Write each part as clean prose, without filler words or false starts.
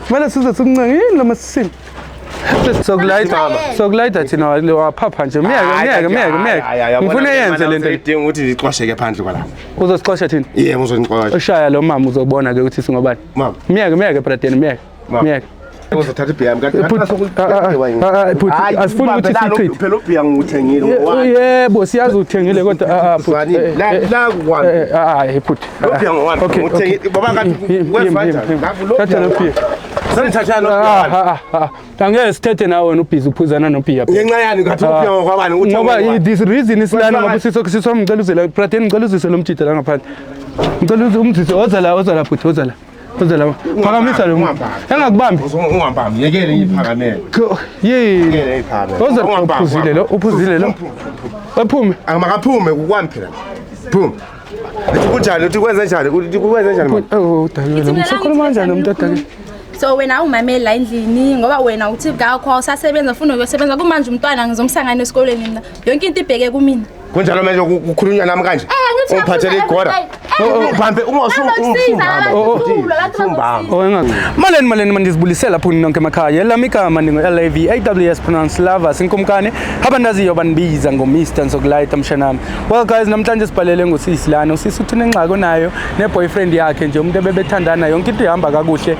Kumele size sikuncenga yini lo masisini. Sokulayita, sokulayita thina waphapha nje. Myeke, myeke, myeke, myeke. Ngifuna yenze lento. Idinga ukuthi ngixosheke phandle kwala. Uzosixosha thina. Yebo, uzongixosha. Ushaya lo mama uzobona ke ukuthi singobani. Mama. Myeke, myeke bradeni, myeke. Mama. Myeke. Uzothatha ibhiya yami Bhuti, asifuni ukuthi sichithe. Phela ubhiya ngiwuthengile ngowami. Yebo, siyazi uthengile kodwa bhuti. La kukwami. Hayi bhuti. Lo bhiya ngowami. Okay. Ngiwuthengile baba ngathi kwenza kanjani? Lapho lo Thatha lo bhiya. Sengithatha lo bhiya. Angeke sithethe nawe wena ubhizi uphuzana nobhiya. Ngenxa yani ngathi ubhiya ngokwabani uthi Ngoba this reason isilana ngoba siso ngicela uze la bradeni, ngicela uzise lo mjida la ngaphandle. Ngicela uze umzise, woza la, woza la bhuti, woza la. Woza la. Phakamisa lo muntu. Engakubambi. Ungambambi, yekele ngiphakamele. Yini? Yekele ngiphakamele. Woza, uphuzile lo, uphuzile lo. Baphume. Amakaphume kukwami phela. Phuma. Uthi kunjani? Uthi kwenze njani? Uthi kwenze njani mama? Oh, dakiwe lo. Usakhuluma kanjani umuntu odakiwe? So wena awumameli la endlini ngoba wena uthi ngakho awusasebenza, ufuna ukuyosebenza kumanje. Umntwana ngizomsangana esikoleni, mina yonke into ibheke kumina. Kunjalo manje kukhulunywa nami kanje? Angithi Ungiphathele igora. Ubambe ungasungibamba. Oh, engazi. Maleni, maleni, mandizibulisela lapho nonke emakhaya. Elami igama ndingu-LAV AWS, pronounced Lava Sinkumkane. Abandaziyo bandibiza ngo-Mr Nsokulayita mshanami. Well guys, namhlanje sibhalele ngusisi lana. Usisi uthi unengxaki onayo ne-boyfriend yakhe nje, umuntu ebebethandana, yonke into ihamba kakuhle,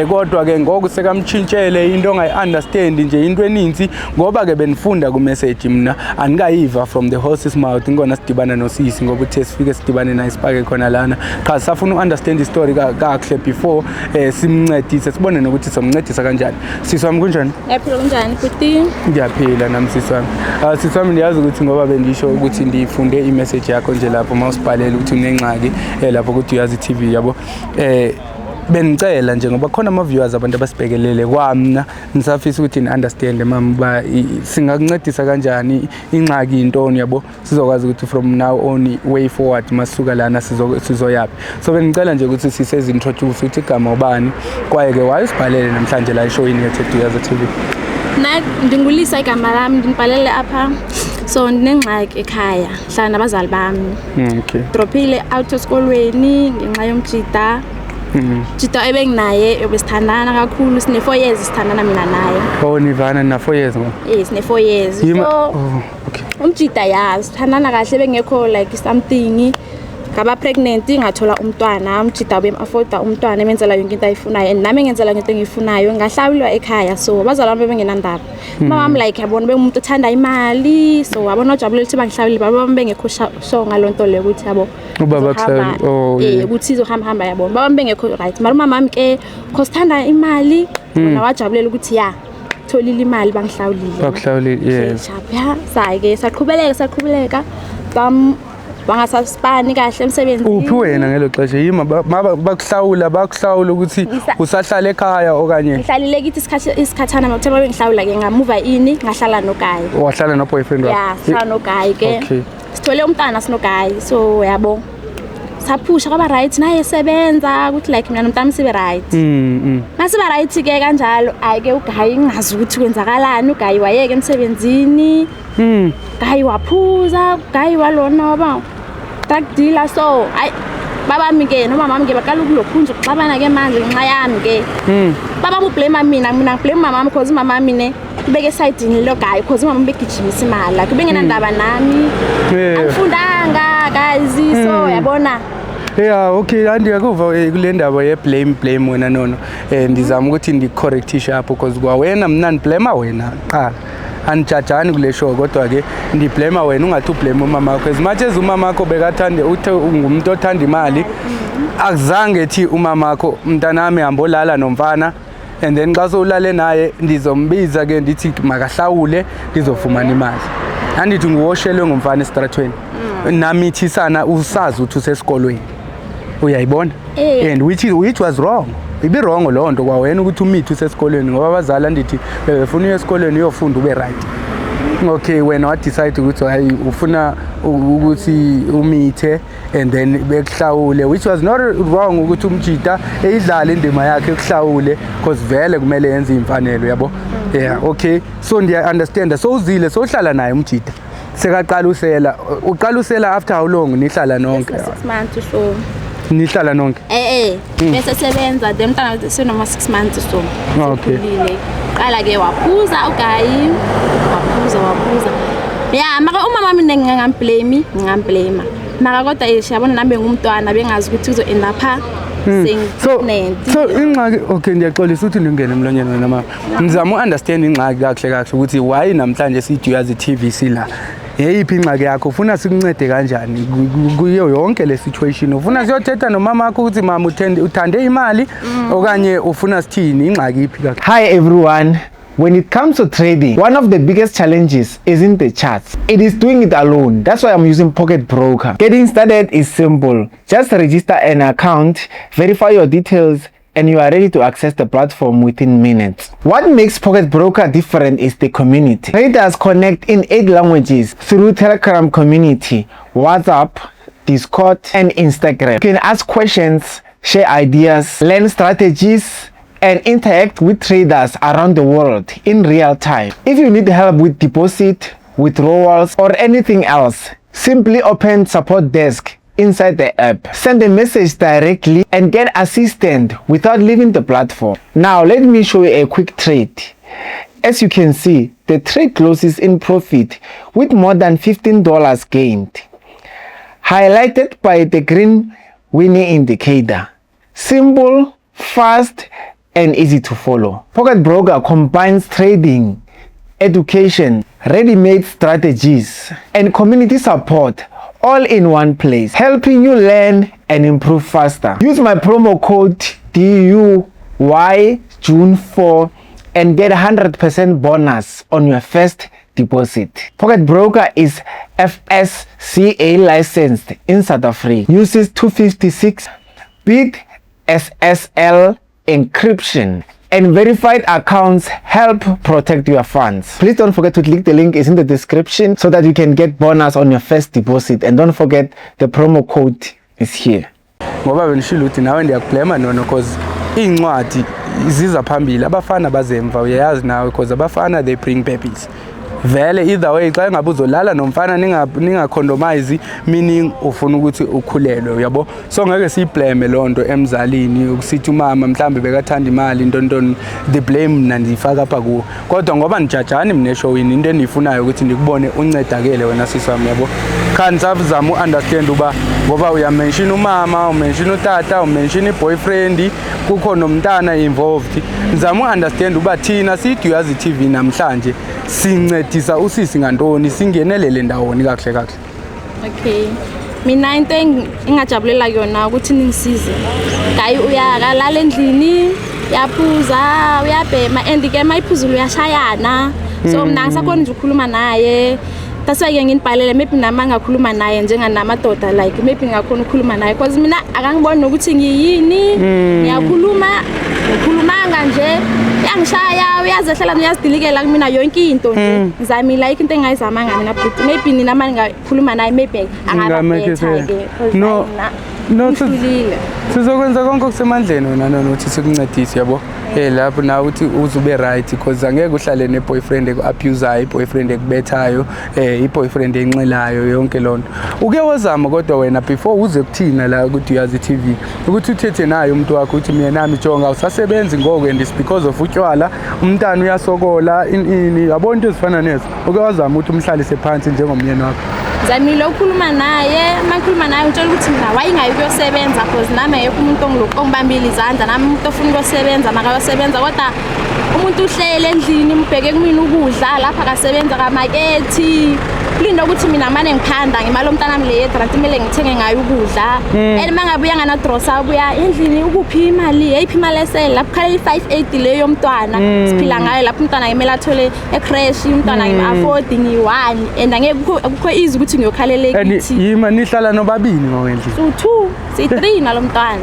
kodwa ke ngoku sekamtshintshele into ongayi-understand nje, into eninzi, ngoba ke benifunda ku-message, mna andikayiva from the horse's mouth. Ingona sidibana nosisi ngoba uthe sifike sidibane naye sipake khona lana. Qha safuna u-understand i-story kakuhle before simncedise, sibone nokuthi somncedisa kanjani. Sisi wami, kunjani? Ngiyaphila, kunjani futhi? Ngiyaphila nami, sisi wami. Sisi wami, ndiyazi ukuthi ngoba bendisho ukuthi ndifunde i-message yakho nje lapho mawusibhalela ukuthi unengxaki lapho ukuthi uyazi i-TV yabo, bengicela nje ngoba khona ama-viewers, abantu abasibhekelele kwamna, ngisafisa ukuthi ni-understand mama uba singakuncedisa kanjani, ingxaki yintoni yabo, sizokwazi ukuthi from now on, way forward, masuka lana sizoyaphi. So bengicela nje ukuthi sisezi-introduce ukuthi igama ubani, kwaye-ke waye usibhalele namhlanje la eshowini yethu eDuyaza TV. Na ndingulisa igama lami, ndinibhalele apha. So ndinengxaki ekhaya, hlala nabazali bami. Drophile out esikolweni ngenxa yomjida. Jida ebenginaye ebesithandana kakhulu, sine 4 years sithandana mina naye. Oh, nivana na 4 years ngo? Eh, sine 4 years. Yima So oh, okay. Umjida ya sithandana kahle, bengekho like something. Ngaba pregnant, ngathola umntwana. Umjida bem-afforda umntwana, emenzela yonke into ayifunayo and nami ngenzela into engiyifunayo. Ngahlawulwa ekhaya, so abazali bami bengenandaba. Mama wami like yabona bengumuntu othanda imali, so wabona ujabulela ukuthi bangihlawulile. Baba bami bengekho sure ngaloo nto leyo ukuthi yabo Ubaba izohamba, akuhlawuli. Oh, yeah. Ukuthi izohamba hamba yabo. Baba bami bengekho right, mara umama wami ke cause thanda imali, wona wajabulela ukuthi ya tholile imali, bangihlawulile. Bakuhlawulile, yes. Sharp ya, sayi-ke saqhubeleka, saqhubeleka, bam bangasasipani kahle emsebenzini. Uphi wena ngelo xesha? Yima bakuhlawula, bakuhlawula ukuthi usahlala ekhaya okanye? Ngihlalile kithi isikhathi, isikhathana. Makuthe uma bengihlawula ke ngamuva ini, ngahlala nogayi. Wahlala no-boyfriend wakho? Ya, sihlala nogayi ke. Sithole umntana sinogayi, so yabo saphusha kwaba right, naye esebenza ukuthi like mina nomntana sibe right. Masiba right ke kanjalo, ayi ke ugayi ngingazi ukuthi kwenzakalani, ugayi wayeke emsebenzini. Gayi waphuza, gayi walona waba drug dealer. So ayi babami ke noma mami ke baqala ukulokhunja ukuxabana ke manje ngenxa yami ke. Baba ublame mina, mina ngiblame mama wami cause mama wami ne ubeke esayidini lo guy cause umama ubegijimisa imali like ubengenandaba nami. Angifundanga guys, so yabona. Yeah, okay, andiyakuva kule ndaba ye blame blame wena nono. Ndizama ukuthi ndicorrectishe apho because kwawena mna ndiblame wena qala. Anijajani kule show, kodwa ke ndiblame wena, ungathi ublame umama wakho. As much as umama wakho bekathande, uthe ungumuntu othanda imali, akuzange ethi umama wakho, mntanami hamba olala nomfana and then xa sowulale naye ndizombiza ke ndithi makahlawule, ndizofumana imali. Andithi nguwoshelwe ngumfana esitratweni, namithisana usazi ukuthi usesikolweni, uyayibona? And which was wrong, ibi-wrong loo nto kwawena ukuthi umithi usesikolweni, ngoba abazali andithi bebefuna uye esikolweni uyofunda ube right. Okay, wena wadecide ukuthi hayi, ufuna ukuthi umithe and then bekuhlawule, which was not wrong ukuthi umjita eyidlale indima yakhe ekuhlawule because vele kumele yenze imfanelo yabo. Yeah, okay, so ndiya understand. So uzile sohlala naye umjita, sekaqala usela, uqala usela after how long nihlala nonke? 6 months so. Nihlala nonke? Eh, bese sebenza, then umntana senoma 6 months, so sekhulile. Qala ke waphuza uguy, waphuza, waphuza. Ya, mara umama mina ngingamblame, ngingamblame. Mara kodwa yabona nami ngumntwana, bengazi ukuthi uzo end up So seng-pregnant. So ingxaki, okay, ndiyaxolisa ukuthi ndingene emlonyeni wena mama. Ngizama u-understand ingxaki kakuhle kakuhle ukuthi why namhlanje sithi uyazi TVC la. Yeyiphi ingxaki yakho? Ufuna sikuncede kanjani kuyo yonke le situation? Ufuna siyothetha nomama wakho ukuthi mama uthande imali, okanye ufuna sithini? Ingxaki iphi kakuhle? Hi everyone. When it comes to trading, one of the biggest challenges isn't the charts. It is doing it alone. That's why I'm using Pocket Broker. Getting started is simple. Just register an account, verify your details, and you are ready to access the platform within minutes. What makes Pocket Broker different is the community. Traders connect in 8 languages through Telegram community, WhatsApp, Discord, and Instagram. You can ask questions, share ideas, learn strategies, and interact with traders around the world in real time. If you need help with deposit, withdrawals, or anything else, simply open support desk inside the app. Send a message directly and get assistance without leaving the platform. Now let me show you a quick trade. As you can see, the trade closes in profit with more than $15 gained, highlighted by the green winning indicator. Simple, fast, and easy to follow. Pocket Broker combines trading, education, ready-made strategies, and community support all in one place, helping you learn and improve faster. Use my promo code DUY June 4 and get 100% bonus on your first deposit. Pocket Broker is FSCA licensed in South Africa, uses 256-bit SSL encryption, and verified accounts help protect your funds. Please don't forget to click the link is in the description so that you can get bonus on your first deposit. And don't forget the promo code is here. Ngoba bendishilo ukuthi nawe ndiyakublema nono, cause iy'ncwadi ziza phambili, abafana bazemva, uyayazi nawe, cause abafana they bring babies vele. Either way, xa engabe uzolala nomfana ningacondomize, meaning ufuna ukuthi ukhulelwe, uyabo. So ngeke siyiblame loo nto emzalini, ukusithi umama mhlawumbe bekathanda imali, ntontoni. The blame mna ndiyifaka apha kuwo, kodwa ngoba nijajani mna eshowini, into endiyifunayo ukuthi ndikubone uncedakele wena sisi wami, yabo. Kha ndisazama u-understand uba ngoba uyamenshina umama, umenshina utata, umenshina i-boyfriend, kukho nomntana involved. Ndizama u-understand uba thina siyiDuyazi TV namhlanje sincedisa usisi ngantoni, singenelele ndawoni kakuhle kakuhle? Okay, mina into engingajabulela yona ukuthi ningisize. Guy uyakalala endlini, uyaphuza, uyabhema, and ke mayiphuzile uyashayana, so mina angisakhoni nje ukukhuluma naye. That's why ke nginibhalele, maybe nami angakhuluma naye njenganamadoda, like maybe ngingakhona ukukhuluma naye, because mina akangiboni nokuthi ngiyini. Ngiyakhuluma, ngikhulumanga nje, uyangishaya, uyazehlela, uyazidilikela kumina yonke into nje. Ngizamile, ayikho into engingayizamanga mina, but maybe nina manje ngingakhuluma naye, maybe angaba Nginga-make better it ke, 'cause No, hayi, mina no, ngihlulile. Sizokwenza konke okusemandleni wena nona ukuthi sikuncedise, yabo, lapho nawe uthi uze ube right, because angeke uhlale ne-boyfriend eku-abusayo, i-boyfriend ekubethayo, i-boyfriend enxilayo, yonke loo nto. Uke wazama kodwa wena before uze kuthina la ukuthi uyazi TV ukuthi uthethe naye umuntu wakho ukuthi mina nami jonga awusasebenzi ngoku and it's because of utshwala, umntana uyasokola, ini, yabo, into ezifana nezo? Uke wazama ukuthi umhlalise phansi njengomyeni wakho? Ngizamile ukukhuluma naye. Uma ngikhuluma naye ngitshela ukuthi mina why ngayi ukuyosebenza, cause nami akekho umuntu ongibambile izandla, nami umuntu ofuna ukuyosebenza makayosebenza, kodwa umuntu uhlele endlini, mbheke kumina ukudla lapha, akasebenza kamakethi, kulinde ukuthi mina mane ngiphanda ngemali yomntanami le yegrant, kumele ngithenge ngayo ukudla. And uma ngabe uya nganadrosa, abuya endlini, ukuphi imali, yeyiphi imali esele lapho, khalela i-5 8 leyo yomntwana siphila ngayo lapho, umntwana kumele athole ecreche, umntwana ngim-afford ngiyi-one, and angeke akukho easy ukuthi ngiyokhalela And kithi. Yima, nihlala nobabini ngokwendlini? Su-two, siyi-three nalo mntwana,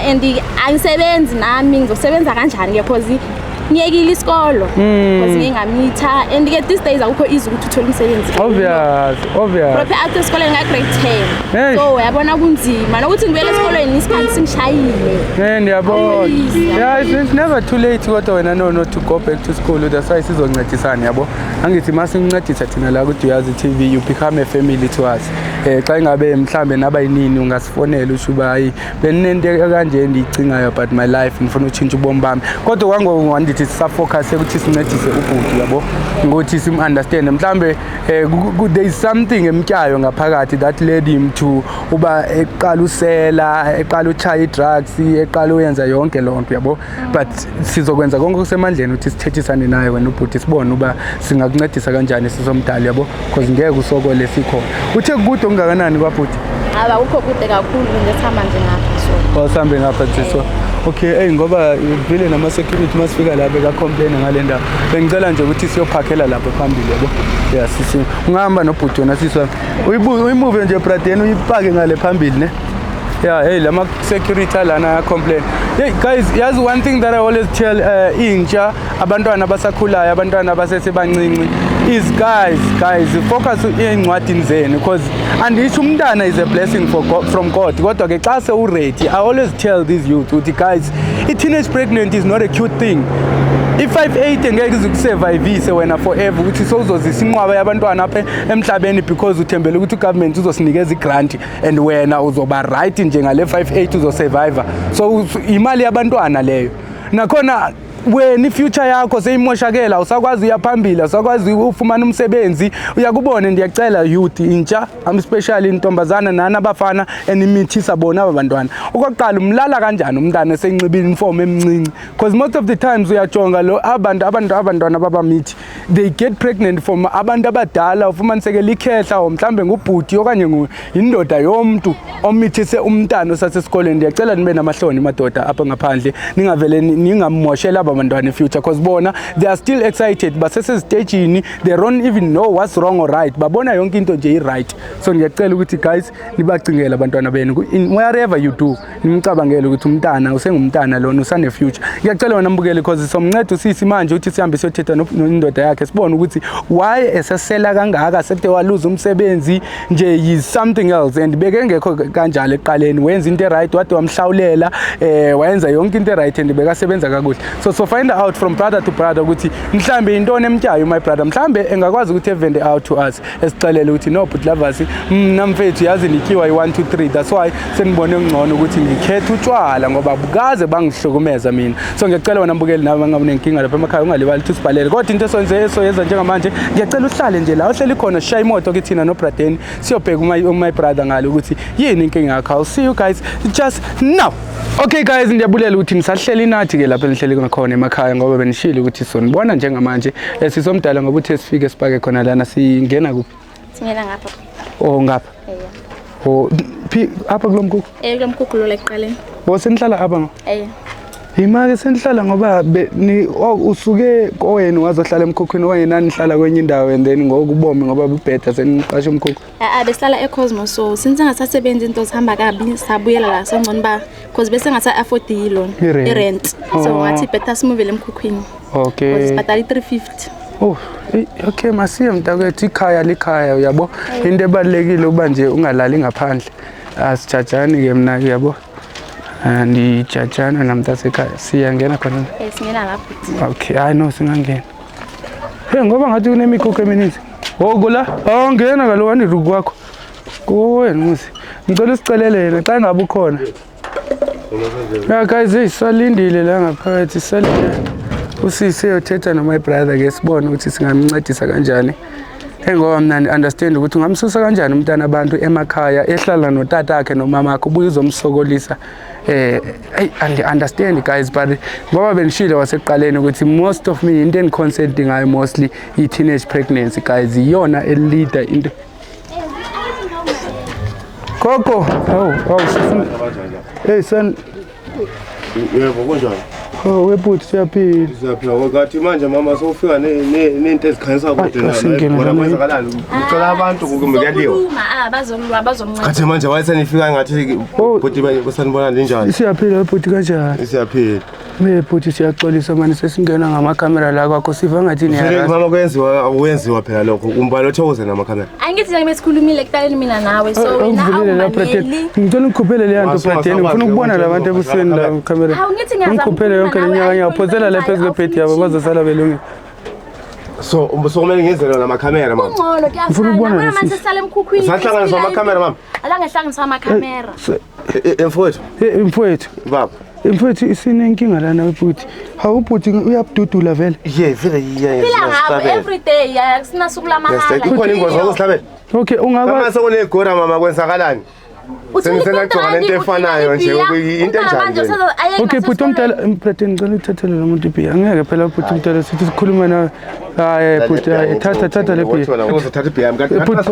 and angisebenzi nami, ngizosebenza kanjani-ke, cause Ngiyekile isikolo because ngingamitha and ke these days akukho easy ukuthi uthole umsebenzi. Obvious, obvious. Drop out esikoleni nga grade 10. Hey. So uyabona kunzima nokuthi ngibuyele esikoleni isikhathi singishayile. Eh ndiyabona. Easy. Yeah, it's never too late kodwa wena no to go back to school. That's why sizoncedisana yabo. Angithi masincedisa thina la ku Duyazi TV, you become a family to us. Xa ingabe mhlambe naba yinini ungasifonela usho uba hayi beninento kanje endiyicingayo about my life, ngifuna utshintsha ubomi bami. Kodwa kwangoku ngandithi sisafocus ukuthi sincedise ubhuti yabo, ngokuthi sim-understand mhlambe there is something emtyayo ngaphakathi that led him to uba eqala usela, eqala uchaya i-drugs, eqala uyenza yonke loo nto yabo. But sizokwenza konke okusemandleni ukuthi sithethisane naye wena ubhuti, sibone uba singakuncedisa kanjani sizomdala yabo, because ngeke usokole sikhona. Uthe kude okungakanani kwabhuti? Aba kukho kude kakhulu, nje sihamba nje ngapha so. Awusambe ngapha nje so. Okay, hey ngoba vile nama security masifika la beka complain ngale ndawo. Bengicela nje ukuthi siyophakela lapho phambili yabo. Yeah, sisi ungahamba nobhuti wena sisi wami. Uyimove nje bradeni uyipake ngale phambili ne. Yeah, hey lama security lana complain. Hey guys, here's one thing that I always tell intsha, abantwana abasakhulayo, abantwana abasesebancinci is guys focus encwadini zenu, because andisho umntana is a blessing for God, from God. Kodwa ke xa sewuready, I always tell these youth ukuthi guys, i-teenage pregnant is not a cute thing. I-5'8 ngeke izukusurvivise wena forever ukuthi sowuzozisa inqwaba yabantwana apha emhlabeni because uthembele ukuthi ugovernment uzosinikeza i-grant and wena uzoba right nje ngale 5'8 uzosurvive. So imali yabantwana leyo. Nakhona wena i-future yakho seyimoshakela, awusakwazi uya phambili, awusakwazi ufumana umsebenzi. Uyakubona, ndiyacela youth intsha, I'm especially intombazana nani abafana enimithisa bona aba bantwana. Okokuqala umlala kanjani umntana esenxiba uniform emncinci? Because most of the times uyajonga lo abantu abantwana ababamithi, they get pregnant from abantu abadala, ufumaniseke likhehla or mhlambe ngubhuti okanye indoda yomntu omithise umntana osasesikoleni. Ndiyacela nibe namahloni madoda apha ngaphandle, ningavele ningamoshela aba bantwana future, because bona they are still excited, basesezitejini, they don't even know what's wrong or right, babona yonke into nje i-right. So ngiyacela ukuthi guys nibacingele abantwana benu in wherever you do, nimcabangele ukuthi umntana usengumntana lona usane future. Ngiyacela wena mbukele, because somnceda usisi manje ukuthi sihambe siyothetha nendoda yakhe, sibone ukuthi why esesela kangaka, sete waluza umsebenzi nje is something else, and bekengekho kanjalo ekuqaleni, wenza into right, wade wamhlawulela, wayenza yonke into right and bekasebenza kakuhle. So find out from brother to brother ukuthi mhlambe intoni emtyayo my brother, mhlambe engakwazi ukuthi evende out to us esixelele ukuthi no but lovers mna mfethu yazi nityiwa i-1 2 3, that's why senibone ngcono ukuthi ngikhethe utshwala ngoba bukaze bangihlukumeza mina. So ngiyacela wena mbukeli nawe mangabe unenkinga lapha emakhaya ungalibali ukuthi usibhalele. Kodwa into esoyenza njengamanje, ngiyacela uhlale nje la uhleli khona, shaya imoto kithina nobradeni siyobheka my brother ngale ukuthi yini inkinga yakho. I'll see you guys just now. Okay guys, ndiyabulela ukuthi nisahleli nathi ke lapha enihleli ngakhona emakhaya, ngoba benishilo ukuthi sonibona njengamanje. Sizomdala ngoba uthe sifike sipake khona lana. Singena kuphi? Singena ngapha. Oh ngapha. Yeah. Oh phi apha kulomkhukhu? Kulomkhukhu lo ekuqaleni. Oh senihlala apha ngo? Eh. Imake senihlala ngoba usuke kowenu wazohlala emkhukhwini wena nihlala kwenye indawo and then ngokubomi ngoba bubheda seniqasha umkhukhu. Besihlala eCosmos, so since ngasasebenza into zihamba kabi sabuyela la songcono ba because bese ngasa afford loan i-rent. So ngathi better simuvele emkhukhwini. Okay. Because sibhadala i-350. Oh, okay masiye mntakwethu, ikhaya likhaya uyabo. Into ebalekile uba nje ungalali ngaphandle. Asijajani ke mina uyabo. Andijajana namntasekhaya, siyangena khona. Singena lapho. Okay, hayi no singangena. Hey ngoba ngathi kunemikhukhu emininzi. Oh kula, awungena kaloku andithi kwakho. Kuwena musi. Ngicela usicelele yena xa ngabe ukhona. Yeah guys, hey salindile la ngaphakathi, salindile. Usisi uyothetha no my brother ke sibone ukuthi singamncedisa kanjani. Ngoba mina understand ukuthi ungamsusa kanjani umntana abantu emakhaya ehlala notata wakhe nomama wakhe ubuye uzomsokolisa. I understand guys, but ngoba benishilo wasekuqaleni ukuthi most of me into engiconsenting ngayo mostly i-teenage pregnancy guys, iyona eleader into. Koko, oh, hey son. Yebo kunjani? Oh webhuti siyaphila. Siyaphila ngathi manje mama sofika nento ezikhanyisa kude na kwenzakalani? Ucela abantu kumbe kuyaliwa. Bazolwa bazomnceda. Ngathi manje wayesenifika ngathi bhuti basanibona linjani? Siyaphila webhuti kanjani? Siyaphila. Me bhuti, siyaxolisa mani, sesingena ngamakhamera la kwakho, siva ngathi Vele niyarasa. mama, kwenziwa akwenziwa phela lokho. Umbani othokoze namakhamera? Angithi nje besikhulumile ekuqaleni mina nawe, so wena Ungivulele la, Braden. awumameli. Ngicela ungikhuphele leya nto, Braden. Ngifuna ukubona la bantu ebusweni la khamera. Hawu, ngithi ngiyazama Ungikhuphele yonke le ukukhuluma nyaka, nawe, ngiyaphosela la phezu kwebhedi yabo, bazosala belungile. So kumele ngenzele namakhamera, mama? Kungcono. Ngifuna ukubona kuyafana lesi. manje, sihlale emkhukhwini. Sahlanganiswa amakhamera, mama? Alangahlanganiswa amakhamera. Mfowethu. Mfowethu. Baba. Mfowethu, sinenkinga lana bhuti. Hawu bhuti, uyabududula vele. Ye vele ye. Phila ngabo every day, sinasuku lamahala. Ikhona ingozi ngokusihlabela. Okay, ungaba Mama, sekunegora mama, kwenzakalani? Sengisengagcoka lento efanayo nje, into enjani nje? Okay bhuti omdala, Braden, ngicela uthathele lo muntu ibhiya. Angeke phela bhuti omdala sithi sikhuluma nawe. Hayi bhuti, hayi, thatha, thatha le bhiya. Uzothatha ibhiya yami kanti? Bhuti,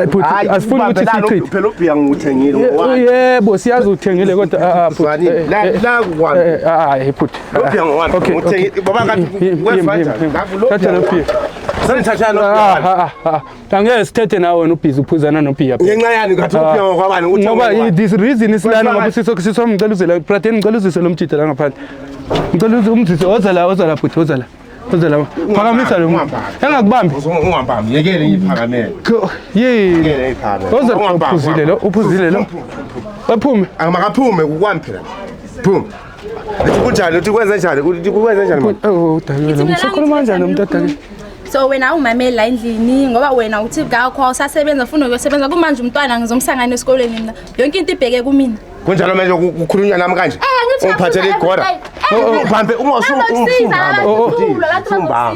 bhuti, asifuni ukuthi sichithe. Phela ubhiya ngiwuthengile. Yebo, siyazi uthengile, kodwa bhuti. La la kwami. Hayi bhuti. Lo bhiya ngowami. Okay, okay. Ngiwuthengile. Baba, kanti kwenziwa kanjani? Lapho lo Thatha lo bhiya. Senithatha lo bhiya. Angeke sithethe nawe wena ubhizi uphuzana nobhiya. Ngenxa yani ngathi ubhiya ngokwabani? Uthi Ngoba this reason isilana, ngoba siso ngicela uze la, Braden, ngicela uzise lo mjida la ngaphandle. Ngicela uze umzise, woza la, woza la bhuti, woza la. Woza la. Phakamisa lo muntu. Engakubambi. Ungambambi, yekele ngiphakamele. Yini? Yekele ngiphakamele. Woza, uphuzile lo, uphuzile lo. Baphume. Amakaphume kukwami phela. Phuma. Uthi kunjani? Uthi kwenze njani? Uthi kwenze njani mama? Oh, dakiwe. Msokhuluma kanjani nomuntu odakiwe? So wena awumameli la endlini, ngoba wena uthi ngakho awusasebenza, ufuna ukuyosebenza kumanje. Umntwana ngizomsangana esikoleni mina, yonke into ibheke kumina. Kunjalo manje kukhulunywa nami kanje? Angithi Ungiphathele igora. Ubambe ungosumbamba.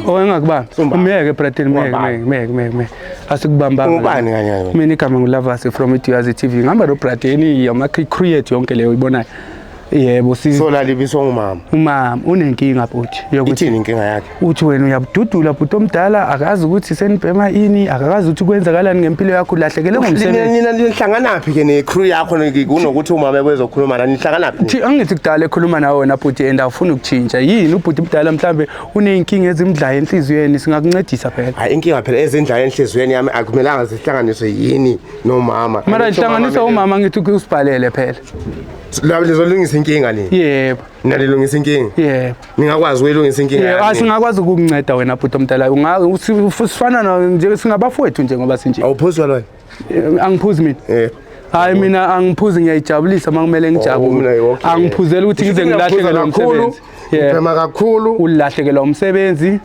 Oh, engakubambi. Umyeke Braden, umyeke, umyeke, umyeke, umyeke, umyeke. Asikubambanga. Ungubani kanye kanye? Mina igama nguLavas from iDuyazi TV. Ngihamba no Braden, ama create yonke leyo uyibonayo. Yebo, si So la libiswa ngumama. Umama unenkinga bhuti yokuthi Ithini inkinga yakhe? Uthi wena uyabududula bhuti omdala, akazi ukuthi senibhema ini, akakazi ukuthi kwenzakalani ngempilo yakho, ulahlekele ngomsebenzi. Nina nihlanganaphi ke ne-crew yakho kunokuthi umama ebezokhuluma nani, nihlanganaphi? Thi angithi kudala ekhuluma nawe wena bhuti, and awufuni ukutshintsha. Yini ubhuti mdala mhlambe uneyinkinga ezimdlayo enhliziyweni, singakuncedisa phela. Hayi, inkinga phela ezindlayo enhliziyweni yami akumelanga zihlanganiswe yini nomama. Mara ihlanganisa umama, ngithi usibhalele phela. La nizolungisa inkinga nini? Yebo. Nalilungisa inkinga? Yebo. Ningakwazi ukuyilungisa inkinga Yebo, yami? asingakwazi ukukunceda wena bhuti omdala. Sifana nje, singabafowethu nje ngoba sinje. Awuphuzi wena? Angiphuzi mina. Hayi, mina angiphuzi, ngiyayijabulisa uma kumele ngijabule. Oh, okay. Angiphuzeli ukuthi ngize ngilahlekelwe umsebenzi. Yebo. Ubhema kakhulu. Ulahlekelwa umsebenzi.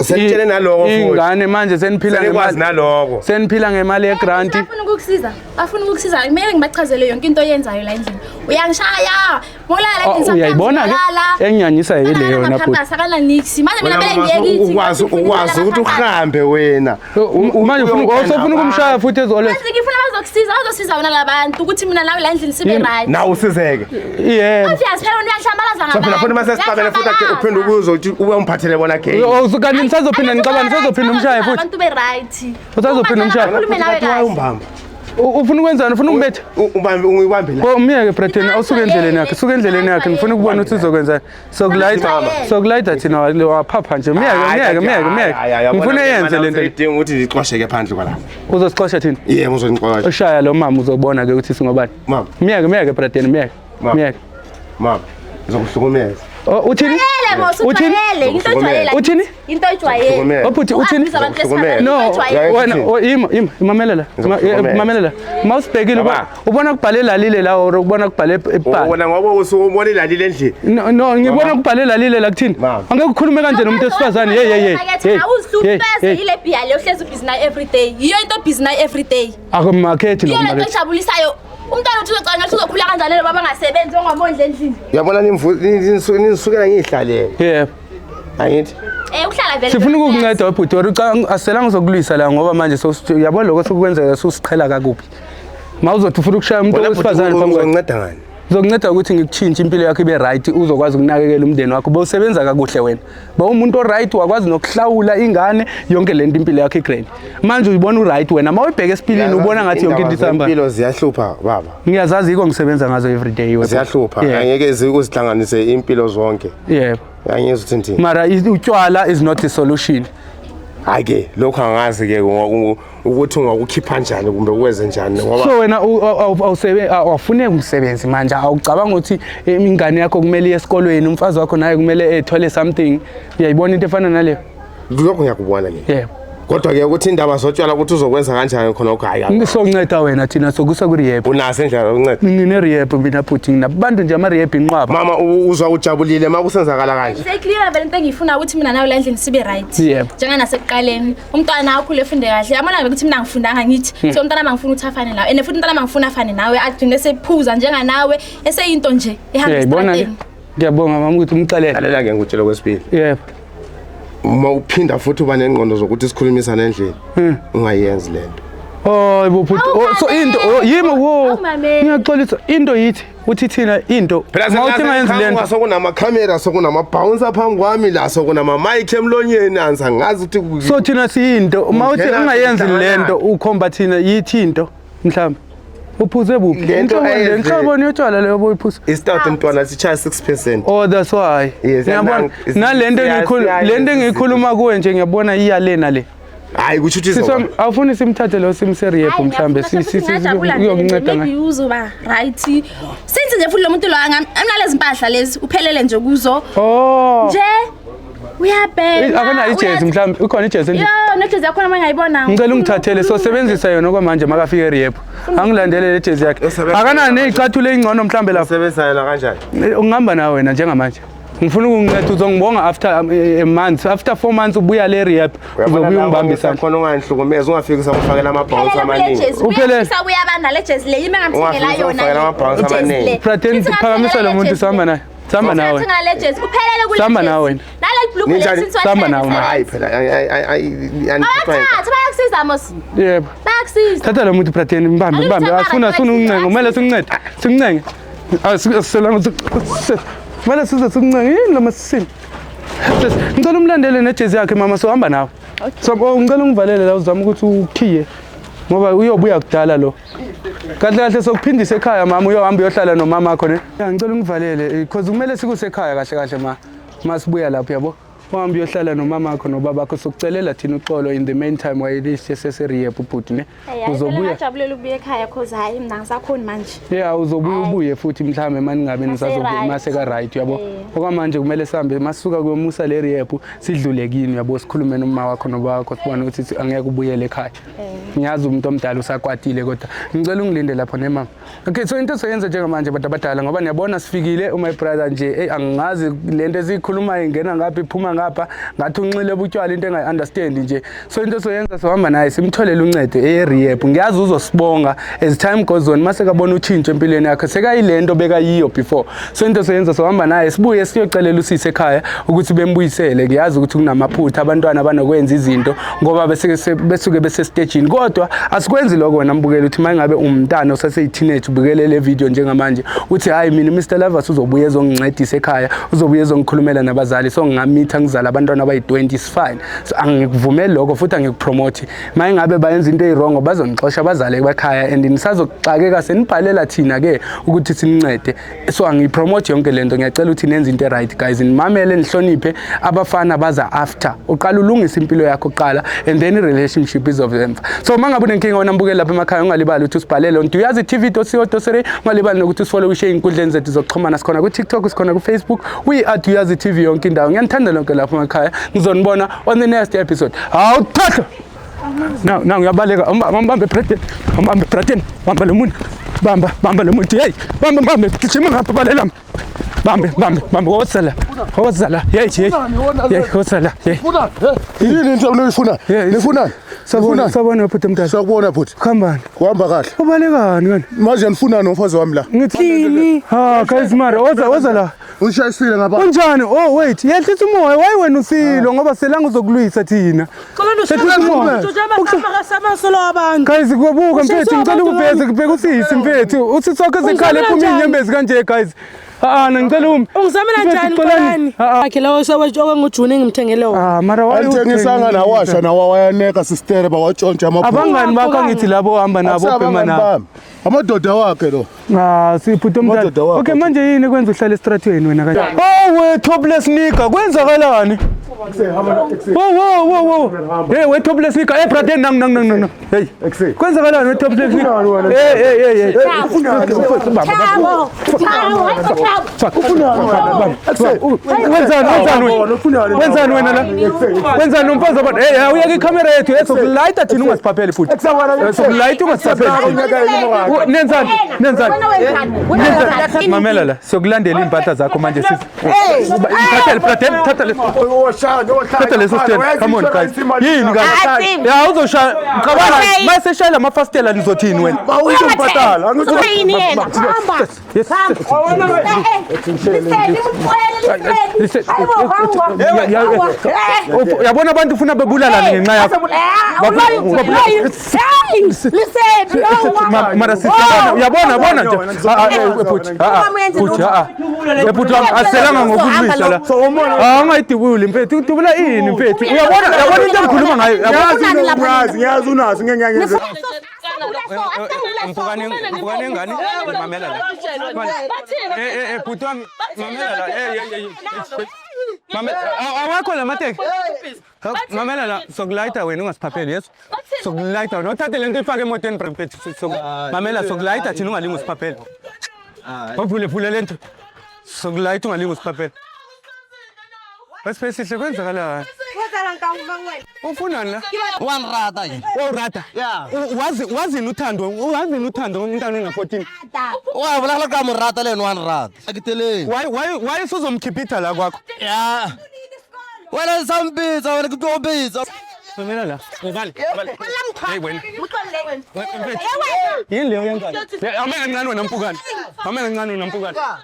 Senitshele naloko futhi. Ingane manje seniphila Senikwazi naloko. Seniphila ngemali ye-grant. Bafuna ukukusiza, bafuna ukukusiza. Kumele ngibachazele yonke into oyenzayo la endlini. Uyangishaya, molala Oh, endlini. uyayibona ke enginyanyisa yileyo wena bhuti. Sakala nix manje, mina Wena kumele mama, ngiye kithi. ukwazi ukuthi uhambe wena. Manje ufuna usofuna ukumshaya futhi ezolwe. Manje ngifuna bazokusiza, bazosiza wena labantu ukuthi mina nawe la endlini sibe right. Nawe usizeke. Yebo. Obvious phela, wena uyangihlambalaza So phela futhi mase sixabene futhi ake uphinde ukuzo ukuthi ube umphathele bona gay. Kanti nisazophinda nixabane, nisazophinda umshaye futhi. Abantu be right. Usazophinda umshaye. Ukhulume nawe kahle. Umbamba. Ufuna ukwenzani? Ufuna ukumbetha? Ubambe ungibambe la. Oh, umyeke Braden, awusuke endleleni yakhe, suke endleleni yakhe. Ngifuna ukubona ukuthi uzokwenzani. Sokulayitha, sokulayitha thina waphapha nje. Myeke, myeke, myeke, myeke. Ngifuna yenze lento. Idinga ukuthi ngixosheke phandle kwala. Uzosixosha thina. Yebo, uzonixosha. Ushaya lo mama, uzobona ke ukuthi singobani. Mama. Myeke, myeke Braden, myeke. Mama. Myeke. Mama, ngizokuhlukumeza. Oh, uthini? Ujwayele mos, Uthini? ujwayele, into ojwayele. Uthini? Into ojwayele. Oh, bhuti, uthini? U-abuse abantu besifazane, No, into ojwayele. wena oh, ima, ima, imamelela. Ngizokuhlukumeza. Mamelela. Mawusibhekile Baba. ubona kubhale lalile la or ubona kubhale ebhala. Wena ngoba usubona ilalile endlini. No, no, ngibona kubhale lalile la kuthini. Mama. Angeke ukhulume kanje nomuntu wesifazane. Hey, hey, hey. Hey. Awuzihlupeze yile bhiya le uhlezi ubhizi nayo every day. Yiyo into obhizi nayo every day. Akumakhethi lo Yiyo lento makhethi. ejabulisayo. Umntwana uthi uzocabanga ukuthi uzokhula kanjani lo baba angasebenzi, ongamondli endlini. Uyabona nisukela ngihlalele. Yebo. Angithi Uhlala vele. Sifuna ukukunceda bhuti, wena aselanga uzokulwisa la ngoba manje uyabona lokho sokukwenzeka susiqhela kakubi. Mawuzothi ufuna ukushaya umuntu Wena bhuti, wesifazane phambi kwakhe. uzonceda ngani? Uzokunceda ukuthi ngikutshintshe impilo yakho ibe right, uzokwazi ukunakekela umndeni wakho. Bowusebenza kakuhle wena. Bowumuntu o-right, wakwazi nokuhlawula ingane, yonke lento impilo yakho i-grand. Manje uyibona u-right wena. Mawuyibheka esipilini ubona ngathi yonke into isihamba. Impilo ziyahlupha baba. Ngiyazazi, yiko ngisebenza ngazo every day wena. Ziyahlupha. Yeah. Angeke zikuzihlanganise impilo zonke. Yebo. Angizwe ukuthi ngithini. Mara utshwala is not the solution. Hayi ke lokho angazi ke ukuthi ungakukhipha njani kumbe ukwenze njani ngoba So wena awufuneki umsebenzi manje, awucabanga ukuthi ingane yakho kumele iye esikolweni, umfazi wakho naye kumele ethole something. Uyayibona into efana naleyo? Lokho ngiyakubona ke. Yebo. Kodwa ke ukuthi indaba zotshwala ukuthi uzokwenza kanjani khona lokho, hayi. Sonceda wena, thina sokusa ku-rehab. Unaso indlela yokunceda? Ngine-rehab mina futhi, nginabantu nje ama-rehab inqwaba. Mama, uzwa ujabulile uma kusenzakala kanje? Seyiclear vele into engiyifuna ukuthi mina nawe la endlini sibe right. Yebo. Njenganasekuqaleni, umntwana akhule efunde kahle. Yabona ukuthi mina angifundanga ngithi. So umntwana mangifuna ukuthi afane nawe. And futhi umntwana mangifuna afane nawe agcine sephuza njenganawe eseyinto nje ehamba Uyayibona ke? esitrateni. Ngiyabonga mama ukuthi umxelele. Lalela ke ngikutshele kwesibili. Yebo. Uma uphinda futhi uba nengqondo zokuthi sikhulumisane endlini, ungayenzi lento. Oh, bhuti. Oh, so into, oh, yimi wo. Awumameli. Ngiyaxolisa. Into yithi uthi thina into Phela mawuthi ungayenzi lento. Sokunama-camera, sokunama-bouncer phambi kwami la, sokunama-mic emlonyeni, angisangazi ukuthi So thina siyinto, mawuthi Ungena ungayenzi kuhlangana. lento ukhomba thina yithi into mhlawumbe. Uphuze buphi? Lento ayenze- Inhlobo yotshwala leyo boyiphuza. Isitouti mntwana sitshaya 6%. Oh, that's why. Yes, Ngiyabona nalento engiyikhuluma, lento engiyikhuluma kuwe nje ngiyabona iya le nale. Hayi kusho ukuthi Siswami, izoba. awufuni simthathe lo simse rehab mhlambe uyokunceda ngayo. Maybe uzoba right. Since nje futhi lo muntu lo anginalezi mpahla lezi uphelele nje kuzo. Oh. Nje uyabhema. Akanayo ijezi mhlambe, ikhona ijezi endlini. Yo, nejezi yakhona uma ngayibona. Ngicela ungithathele sosebenzisa yona okwamanje makafike e-rehab. Angilandele le jezi yakhe. Usebenza- Akanayo ney'cathulo ey'ngcono mhlambe lapho. Usebenzisa yena kanjani? Ungihamba nawe wena njengamanje. Ngifuna ukunginceda, uzongibonga after a month, after 4 months ubuya le rehab, uzobuya ungibambe isandla. Khona ungangihlukumezi, ungafiki usakufakela ama-bouncer amaningi. Uphelele. Uphelele. Uyabanda le jezi le yimi engamthengela Ungafiki yona. usakufakela ama-bouncer ijezi amaningi. le. Praten, Futhi phakamisa lo ngamthengela muntu le sihamba naye. Sihamba jezi. nawe. Ngamthengela le jezi. Uphelele kule Sihamba jezi. nawe wena. Naleli bhlukwe Ninjani? leli since Sihamba nawe, ma. Hayi phela Awathatha bayakusiza mos. Yebo. Bayakusiza. Thatha lo muntu Praten, mbambe, mbambe. Asifuna asifuna uncengo, kumele sincede. Sincenge. Asiselanga kumele size sincenge. Yini lo masisini? Ngicela umlandele nejezi yakhe mama, sohamba nawe. So oh, ngicela ungivalele la uzama ukuthi ukhiye. Ngoba uyobuya kudala lo. Kahle kahle sokuphindisa ekhaya mama, uyohamba uyohlala nomama wakho ne. Ya, ngicela ungivalele because kumele sikusekhaya kahle kahle ma. Masibuya lapho yabo. Uhambe uyohlala nomama wakho nobaba wakho, sokucelela thina uxolo in the meantime while sesese-rehab ubhuti ne. Uzobuya. Ngajabulela ukubuya ekhaya cause hayi mina ngisakhoni manje. Yeah, uzobuya ubuye futhi mhlambe maningabe nisazobuya right. maseka right yabo. Okwamanje kumele sihambe masuka kuyomusa le rehab sidlule kini yabo, sikhulume noma wakho nobaba wakho sibone ukuthi angeke ubuyele ekhaya. Ngiyazi umuntu omdala usakwatile kodwa ngicela ungilinde lapho ne mama. Okay, so into soyenza njengamanje bantu abadala ngoba niyabona sifikile my brother nje, hey angazi lento esikhulumayo ingena ngapha iphuma ngapha, ngathi unxile butshwala into engayi understand nje. So into soyenza sohamba naye simtholele uncedo e rehab. Ngiyazi uzosibonga as time goes on mase kabona utshintsho empilweni yakhe sekayilento bekayiyo before. So into soyenza sohamba naye sibuye siyocelela usisi ekhaya ukuthi bembuyisele. Ngiyazi ukuthi kunamaphutha abantwana banokwenza izinto ngoba besuke bese stage-ini, kodwa asikwenzi lokho wena mbukeli uthi mangabe umntana osaseyi-teenage ubukele le video njengamanje uthi hayi mina Mr Lovers uzobuya ezongincedisa ekhaya, uzobuya ezongikhulumela nabazali, so ngingamitha ngizala abantwana abayi-20 is fine. So angikuvumeli lokho futhi angikupromote. Mangabe bayenza into eyirongo bazonixosha abazali ekhaya and nisazoxakeka senibhalela thina ke ukuthi sinincede. So angiyipromote yonke lento, ngiyacela ukuthi nenze into right guys, nimamele nihloniphe abafana baza after. Uqala ulungise impilo yakho kuqala and then i-relationship izovemva. So mangabe unenkinga wena mbukeli lapha emakhaya ungalibali ukuthi usibhalele on Duyazi TV.co.za, ungalibali nokuthi usifollowishe ey'nkundleni zethu zokuxhumana, sikhona ku-TikTok, sikhona ku-Facebook, we are Duyazi TV yonke indawo. Ngiyanithanda lonke lapha emakhaya, ngizonibona on the next episode. Hawu thatha. Now, now ngiyabaleka. Umbambe Braden. Umbambe Braden. Bamba lo muntu. Bamba, bamba lo muntu. Hey, bamba, bamba. Gijima ngapha balela. Bambe, bambe, bambe. Wozala. Wozala. Hey, hey. Hey, wozala. Hey. Yini into nifuna? Nifunani? Sabona, sabona bhuti mntana. Sakubona bhuti. Khambani. Kuhamba kahle. Ubalekani kani? Manje nifunani nomfazi wami la? Ngithini? Ha, guys mara, woza, woza la. Unishayisile ngapha. Unjani? Oh wait, yehlisa umoya. Why wena usilo ngoba selanga uzokulwisa thina. Yehlisa umoya. Guys, kubuka mfethu, ngicela ukubheza kubheka usisi mfethu. Usisi wakho ezikhala ephuma inyembezi kanje guys. Ah, ngicela umi. Ungizamela njani Xolani? Akhe lawo sewetshoke ngoJune ngimthengele wona. Ah, mara why Alithengisanga nawasha nawa wayaneka sister bawatshontsha amabhuku. Abangani bakho angithi labo ohamba nabo obhema nabo. Amadoda wakhe lo. Ah, siphuthi omdala. Amadoda wakho. Okay, manje yini kwenza uhlale estratweni wena kanje? Oh, we topless nigga, kwenzakalani? Wo wo wo wo. Hey, we topless nika. Hey brother, nang nang nang nang. Hey. Kwenzakalani we topless nika? Hey hey hey hey. Wenzani wena la? Wenzani umfazi abantu? Hey, uyeke ikhamera yethu esokulayita thina ungasiphapheli futhi. Sokulayita ungasiphapheli. Nenzani? Nenzani? Mamela la, sokulandela impahla zakho manje sisi. Thatha brother, thatha le. Thatha leso stand. Come on guys. Yini guys? Ya uzoshaya. Cabanga mase shaya amafastela nizothini wena? Bawuzombhatala. Angizini yena. Hamba. Yabona abantu ufuna bebulalana ngenxa yakho. Mara sisi yabona bona nje. Bhuti aselanga ngokulwisa la. Angayidubuli mfethu, udubula ini mfethu? Uyabona yabona into engikhuluma ngayo. Yazi ngiyazi unazo ngeke ngiyenze. Mpukane ngani? Mamela la. Eh bhuti wami mamela la. Eh mamela awakho la mateki. Mamela la sokulayita wena ungasiphapheli yeso. Sokulayita wena uthathe lento ifake emotweni mfethu. Mamela sokulayita thina ungalingi usiphapheli. Bavule vule lento. Sokulayita ungalingi usiphapheli. Wesipesihle kwenzakalani? Ufunani la? Wanrata yini? Wawurata? Yeah. Wazini uthando? Wazini uthando umntana ona-14? Wa bolela ka morata le yena wanrata. Akiteleng. Why usuzomkhipitha la kwakho? Yeah. Wena sambitsa wena ke tlo bitsa. Mamela la. Vale. Hey wena. Yini leyo yenzayo? Ame kancane wena mpukane. Ame kancane wena mpukane. Ha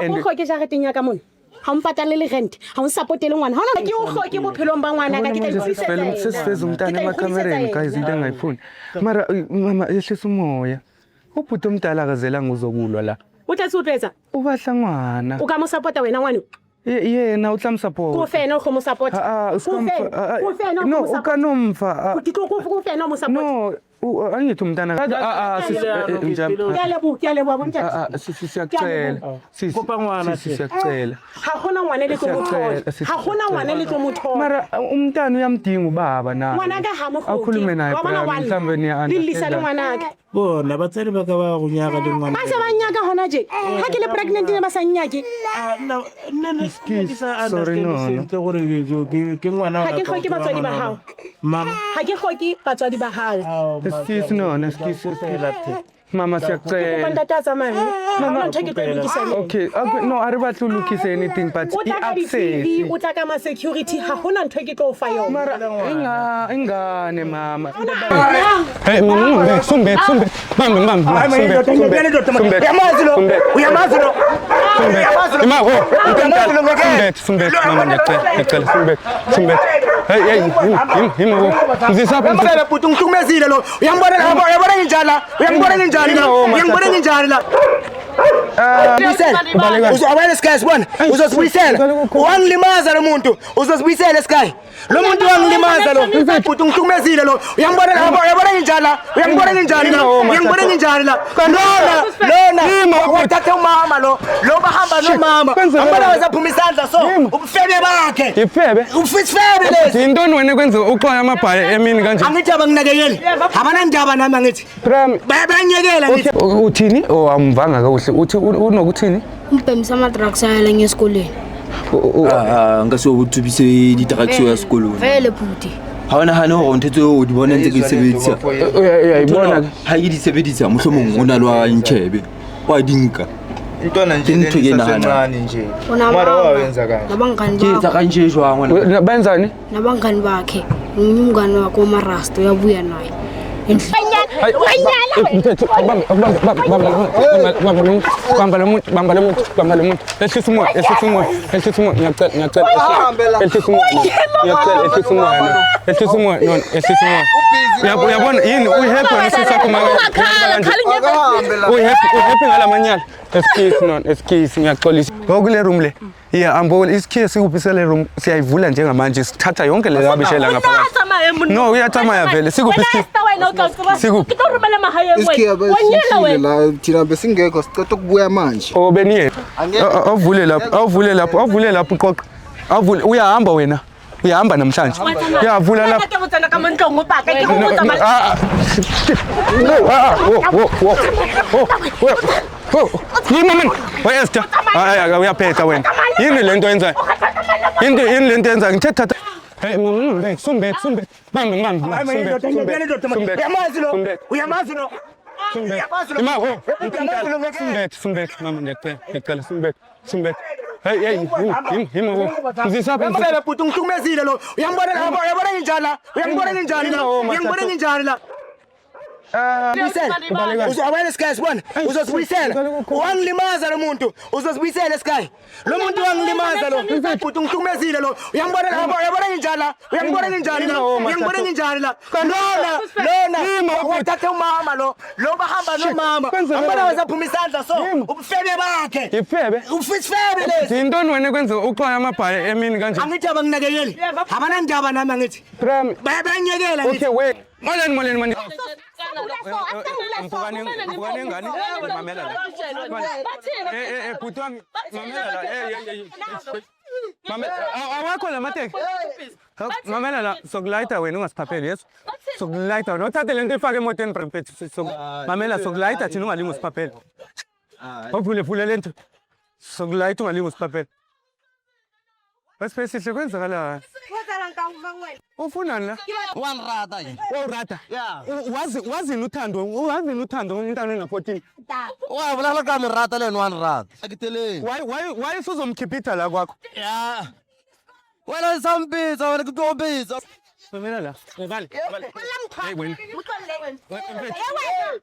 o hloke jareteng ya ka mona. Ha o mpatalele rent, ha o nsapotele ngwana. Ha ona ke o hloke bophelong ba ngwana ka ke tla ikhulisetsa yena. Sesifeza umntana emakhamereni guys into engayifuni. Mara mama ehlisa umoya. Ubhuti omdala akazelanga uzokulwa la. O tla se o tlo etsa? O batla ngwana. O ka mo support-a wena ngwana? Yena o tla mo-support. Ko fena o mo support. Ko fena. No, o ka nomfa. Ke tlo go fena o mo support. No, angithi umntana. Ke a leboha bontate. Sisi siyacela. Sisi. Kopa ngwana Sisi siyacela. Ha hona ngwana le tlo mo thola. Ha hona ngwana le tlo mo thola. Mara umntana uyamdinga ubaba na. Ngwana ka ha mo hloke. Akhulume naye mhlambe niya. Le lisa le ngwana ka. Bona batsadi ba ka ba go nyaka le ngwana. Ba se ba nyaka hona je. Ha ke le pregnant ne ba sa nyake. Nna nna ke sa understand gore ke ngwana Ha ke hloke batswadi ba hao. Mama. Ha ke hloke batswadi ba hao. Excuse no, excuse. Mama siyacela. Ntate a tsamaye. Mama ntho ke tlo e lokisa. Okay, no a re batle ho lokisa anything but o tla ka di-TV, o tla ka ma-security, ha hona ntho ke tlo o fa yona. Mara ingane mama. Hey, sumbe sumbe. Bambe bambe. Sumbe. Uyamazi lo. Uyamazi lo. Ima ho. Sumbe sumbe mama ngiyacela sumbe sumbe. Hey hey him ho. Ngizisapha ngizisapha bhuti ngihlukumezile lo. Uyangibona la, uyabona nginjani la? Uyangibona nginjani la? Uyangibona nginjani la? Uzobuyela Sky sibona. Uzosibuyisela. Wangilimaza lo muntu. Uzosibuyisela Sky. Lo muntu wangilimaza lo. Bhuti ngihlukumezile lo. Uyangibona la, uyabona nginjani la? Uyangibona nginjani la? Uyangibona nginjani la? Lona, lona. Wathatha umama lo. Lo bahamba nomama. Ambona wazaphuma isandla so. Ubufebe bakhe. Ifebe. Ufisifebe lesi. Yintoni wena kwenza uxoya amabhayi emini kanje? Angithi abanginakekeli. Abanandaba nami angithi. Bayanyekela ngithi. Uthini? Oh amvanga kakuhle. Uthi unokuthini? Umbhemisa ama-drugs ayala ngesikolweni. Nka se o tsubise di-drugs ya sekolong. Vele bhuti. Ha o nahane hore ntho tseo o di bona ntse ke di sebedisa. Uyayibona ha ke di sebedisa mohlomong o na le wa ntjhebe. Wa di nka. Intwana nje ntho ke nahanang nje. Mara wawenza kanje. Nabangani Ke etsa kanje jwang wena? Benzani? Nabangani bakhe. Umngani wakhe uMarasta uyabuya naye. Bamba lo muntu, bamba lo muntu. Ehlisa umoya, ehlisa umoya, ehlisa umoya. Ngiyacela, ngiyacela. Ehlisa umoya. Ngiyacela, ehlisa umoya. Ehlisa umoya, no, ehlisa umoya. Uyabona yini uyihappy wena sisi sakho manje. Uyihappy, uyihappy ngalamanyala. Excuse no, excuse ngiyaxolisa. Ngokule room le. Yeah, ambona isikhiye sikuphi sele room siyayivula njengamanje sithatha yonke le rabishela ngaphakathi. No, uyathamaya vele sikuphi isikhiye. Sikuphi? Isikhiye la thina besingekho sicela ukubuya manje. Oh beniye. Awuvule lapho, awuvule lapho, awuvule lapho uqoqa. Awuvule uyahamba wena. Uyahamba namhlanje. Uyavula lapha. Ke botsana ka mo ntlong o paka ke go botsa ma- Ah, ah. No, ah, ah, wo, wo, wo. Wo, wo. Wo. Yini mina? We Esther. Hayi, hayi, uyaphetha wena. Yini lento oyenzayo? Yini yini lento oyenzayo? Ngithe thatha. Hey, mama, sumbethe, sumbethe. Bambe, bambe, Hayi, sumbethe, indoda, indoda, sumbethe. Uyamazi lo? Sumbethe. Uyamazi lo? Sumbethe. Ima, wo. Sumbethe, sumbethe, mama, ngiyacela, ngiyacela, sumbethe, sumbethe. Hey, hey, yimi, yimi, wo. Ngizisaphi? Uyambona bhuti ungihlukumezile lo. Uyambona la, uyabona nginjani la? Uyangibona nginjani la? Uyangibona nginjani la? Buyisela. Uzabona Sky sibona. Uzosibuyisela. Wangilimaza lo muntu. Uzosibuyisela Sky. Lo muntu wangilimaza lo. Bhuti ungihlukumezile lo. Uyambona la, uyabona nginjani la? Uyangibona nginjani la? Uyangibona nginjani la? Lona, lona. Wathatha umama lo. Lo bahamba nomama. Ambona wazaphuma isandla so. Ubufebe bakhe. Ifebe. Ufisifebe lesi. Yintoni wena ekwenza uxwaye amabhayi emini kanje? Angithi abanginakekeli. Abanandaba nami angithi. Prem. Bayabanyekela ngithi. Okay, wait. Molweni, molweni, molweni. Mpukane, mpukane ngane. Mamela la. Eh, eh, eh, bhuti wami. Mamela la. Eh, eh, eh. Mamela, awakho la mateki. Mamela la, sokulayita wena ungasiphapheli yeso. Sokulayita wena uthathe lento ifake emotweni mfethu. Mamela sokulayita thina ungalingi usiphaphele. Awuvule vule lento. Sokulayita ungalingi usiphaphele. Wesiphesihle kwenzakala. Ufunani la? Wanrata yini? Wawurata? Wazi wazini uthando, wazini uthando intwana ena-14. Wa bolela ka merata le ene wanrata. Akiteleng. Why why why usuzomkhipitha la kwakho? Ya. Wena o sa mpetsa, wena ke tlo o betsa. Mamela la. Vale. Hey wena.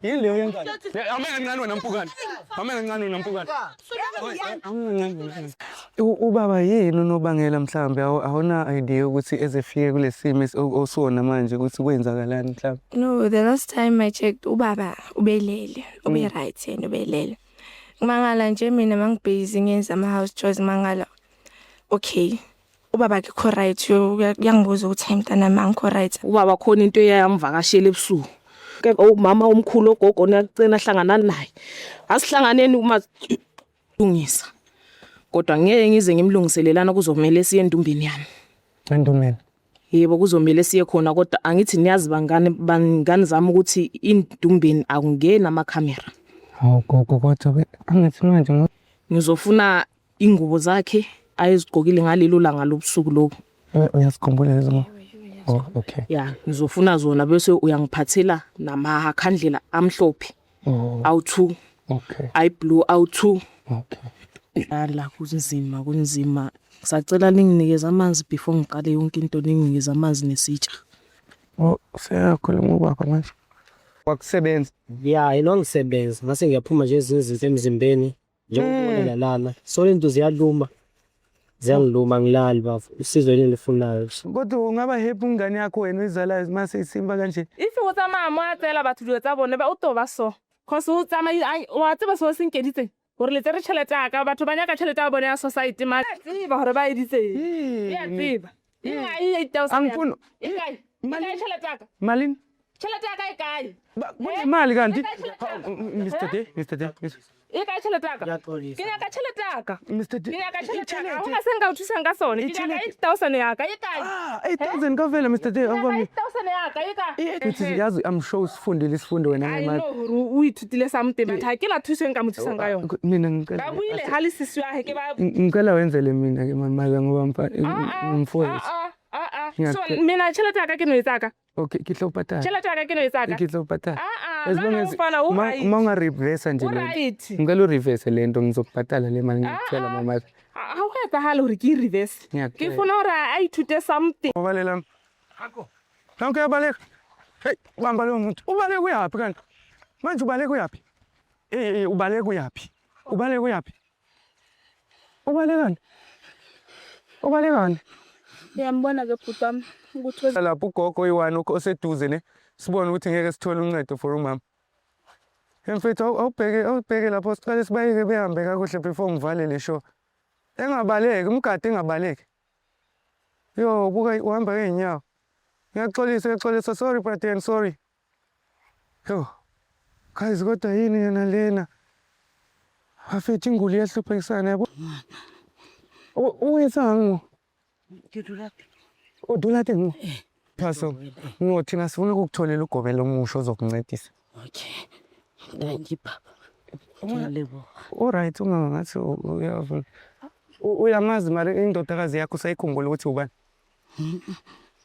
Yini leyo yenzayo? Ame kancane wena mpukane. Ame kancane wena mpukane. Ubaba yini unobangela mhlambe awuna idea ukuthi ezefike kulesimo osuwona manje ukuthi kwenzakalani mhlambe? No, the last time I checked ubaba ubelele, ube right yena ubelele. Ngimangala nje mina mangibhizi ngenza ama house chores mangala. Okay. Ubaba akekho right uyangibuza ukuthi hayi mntanami angikho right. Ubaba khona into eyayamvakashela ebusuku. Ke umama omkhulu ogogo niyacina hlangana naye. Asihlanganeni uma lungisa. Kodwa ngeke ngize ngimlungiselelana kuzomela siye endumbeni yami. Endumbeni. Yebo kuzomela siye khona kodwa angithi niyazi bangane bangane zami ukuthi indumbeni akungeni amakhamera. Hawu gogo kodwa angithi manje ngizofuna ingubo zakhe ayezigqokile ngalelo langa lobusuku lobu. Uyazikhumbula lezo ngo? Oh, okay. Ya, ngizofuna zona bese uyangiphathela namakhandlela amhlophe. Oh. Awu2. Okay. Ayi blue awu2. Okay. La kunzima kunzima. Ngisacela ninginikeze amanzi before ngiqale yonke into ninginikeze amanzi nesitsha. Oh, seyakhuluma ubaba manje. Wakusebenza. Ya, inongisebenza. Ngase ngiyaphuma nje ezinye izinto emzimbeni njengokubonela lana. So lento ziyaluma. Ziyangiluma ngilali bafo. Usizo yini elifunayo. Kodwa ungaba happy umngane yakho wena oyizalayo mase isimba kanje. If o tsamaya mo a tseela batho dilo tsa bone ba o to ba so. Cause o tsamaya wa tseba seo se nkeditseng gore le tsere tšhelete ya ka batho ba nyaka tšhelete ya bone ya society ma tseba gore ba editseng. Ya tseba. E kae 8000? Angifuni. E kae? E kae tšhelete ya ka? Malini? Tšhelete ya ka e kae? Kunemali kanti? Mr. D, Mr. D. E kae tšhelete ya ka? Ke nyaka tšhelete ya ka. Mr. D. Ke nyaka tšhelete ya ka. Ha hona se nka o thusang ka sone. Ke nyaka 8000 ya ka. E kae? Ah, 8000 kavela Mr. D. Awubami. 8000 ya ka e kae? Uthi yazi I'm sure usifundile isifundo wena I ngemali. know gore o ithutile something but ha ke la thuso e nka mo thusang ka yona. Mina ngicela. Ba buile ha le sisi wa hae ke ba Ngicela wenzele mina ke mama ngoba mfowethu. So mina tšhelete ya ka ke no e tsaka. Okay, ke tlo patala. Tšhelete ya ka ke no e tsaka. Ke tlo patala. Ah, As long as mfana u right. ma unga-reverse nje O lento. right. Ngicela u-reverse lento ngizokubhatala le mali ngiyakutshela mama. Ha ho etsahale hore ke e reverse. Ke Ngiyakutshela. funa hore a ithute something. Ubalela. Nanku uyabaleka. Hey, bamba lowo muntu. Ubaleka uyaphi kanti? Manje ubaleka uyaphi? Eh, eh, ubaleka uyaphi? Ubaleka uyaphi? Ubalekani? Ubalekani? Uyambona ke bhuti wami ukuthi Lapho ugogo oyi-one oseduze ne sibone ukuthi ngeke sithole uncedo for umama. Mfethu awubheke awubheke lapho siqale sibayeke behambe kakuhle before ngivale le show. Engabaleki, umgadi engabaleki. Yo, buka uhamba ngeenyawo. Ngiyaxolisa, ngiyaxolisa, sorry brother, sorry. Yo. Guys, kodwa yini yena lena? Bafethu inguli iyahluphekisana yabo. Uyenzani? Ke dula O dula teng mo? Phaso. No, thina sifuna ukukutholela ugobela omusha ozokuncedisa. Okay. Thank you, baba. Ngiyaleboha. Alright, ungangathi uyavuma. Uyamazi mara indodakazi yakho usayikhumbula ukuthi ubani?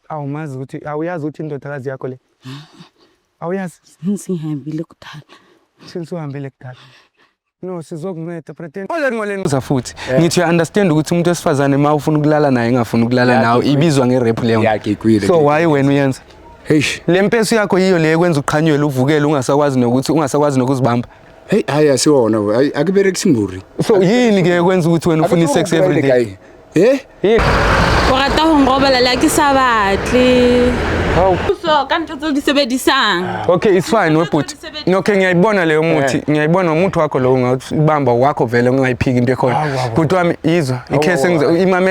Awumazi ukuthi awuyazi ukuthi indodakazi yakho le? Awuyazi? Since ngihambile kudala. Since uhambile kudala. No, sizokunceda pretend. Ngoleni ngoleni uza futhi. Ngithi uya understand ukuthi umuntu wesifazane uma ufuna ukulala naye engafuni ukulala nawe ibizwa nge-rape leyo. Ngigwile. So why wena uyenza? Eish. Le mpesu yakho yiyo le ekwenza uqhanyelwe uvukele ungasakwazi nokuthi ungasakwazi nokuzibamba. Hey, hayi asiwona we. Hayi akuberekisi mburi. So yini ke ekwenza ukuthi wena ufuna i-sex every day? Eh? O rata ho nrobala le ha ke sa batle. Hawu. So ka ntho tseo di sebedisang. Okay, it's fine webhuti. Okay, ngiyayibona leyo muthi. Ngiyayibona umuthi wakho lo ungawubamba wakho vele ungayiphiki into ekhona. Bhuti wami izwa, ikhese ngizo imame